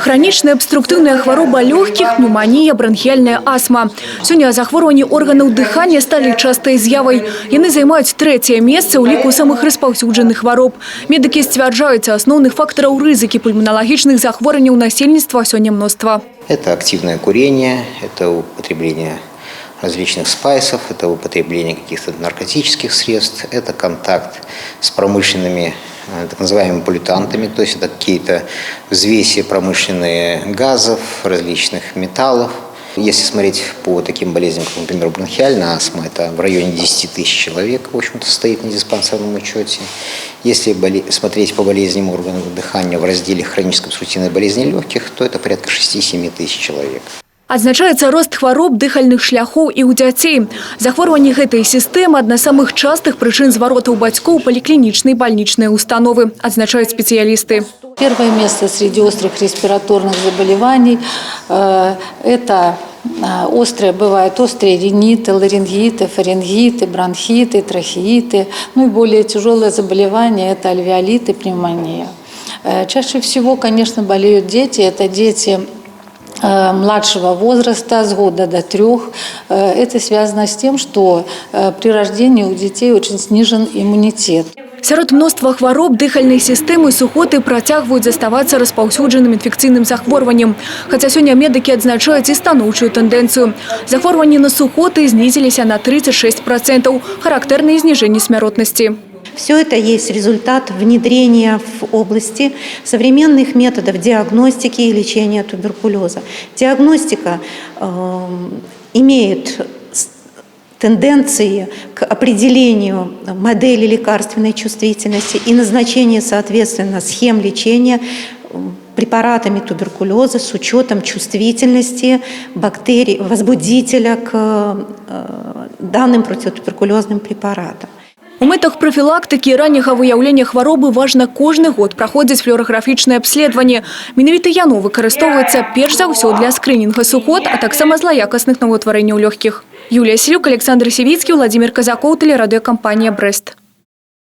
Хранічная абструктыўная хвароба лёгкіх, пнеўманія, бранхіяльная астма. Сёння захворванні органаў дыхання сталі частай з'явай. Яны займаюць трэцяе месца ў ліку самых распаўсюджаных хвароб. Медыкі сцвярджаюць, асноўных фактараў рызыкі пульманалагічных захворванняў насельніцтва сёння мноства. Это активное курение, это употребление различных спайсов, это употребление каких-то наркотических средств, это контакт с промышленными так называемыми поллютантами, то есть это какие-то взвеси промышленные газов, различных металлов. Если смотреть по таким болезням, как, например, бронхиальная астма, это в районе 10 тысяч человек, в общем-то, стоит на диспансерном учете. Если смотреть по болезням органов дыхания в разделе хронической обструктивной болезни легких, то это порядка 6-7 тысяч человек. Адзначаецца рост хвароб дыхальных шляхоў і ў дзяцей. Захворванні гэтай сістэмы — адна з самых частых прычын зваротаў бацькоў у паліклінічныя бальнічныя установы, адзначаюць спецыялісты. Первое место среди острых респираторных заболеваний это острые, бывают острые риниты, ларингиты, фарингиты, бронхиты, трахеиты. Ну и более тяжелые заболевания – это альвеолиты, пневмония. Чаще всего, конечно, болеют дети. Это дети младшего возраста, с года до 3. Это связано с тем, что при рождении у детей очень снижен иммунитет. Сярод мноства хвароб дыхальнай сістэмы сухоты працягваюць заставацца распаўсюджаным інфекцыйным захворваннем. Хаця сёння медыкі адзначаюць і станоўчую тэндэнцыю. Захворванні на сухоты знізіліся на 36%, характэрнае зніжэнне смяротнасці. Все это есть результат внедрения в области современных методов диагностики и лечения туберкулеза. Диагностика имеет тенденции к определению модели лекарственной чувствительности и назначению, соответственно, схем лечения препаратами туберкулеза с учетом чувствительности бактерий, возбудителя к данным противотуберкулезным препаратам. У мэтах прафілактыкі і ранняга выяўлення хваробы важна кожны год праходзіць флюораграфічнае абследаванне. Менавіта яно выкарыстоўваецца перш за ўсё для скрынінга сухот, а таксама злаякасных новаўтварэнняў лёгкіх. Юлія Селюк, Аляксандр Сівіцкі, Уладзімір Казакоў, тэлерадыёкампанія «Брэст».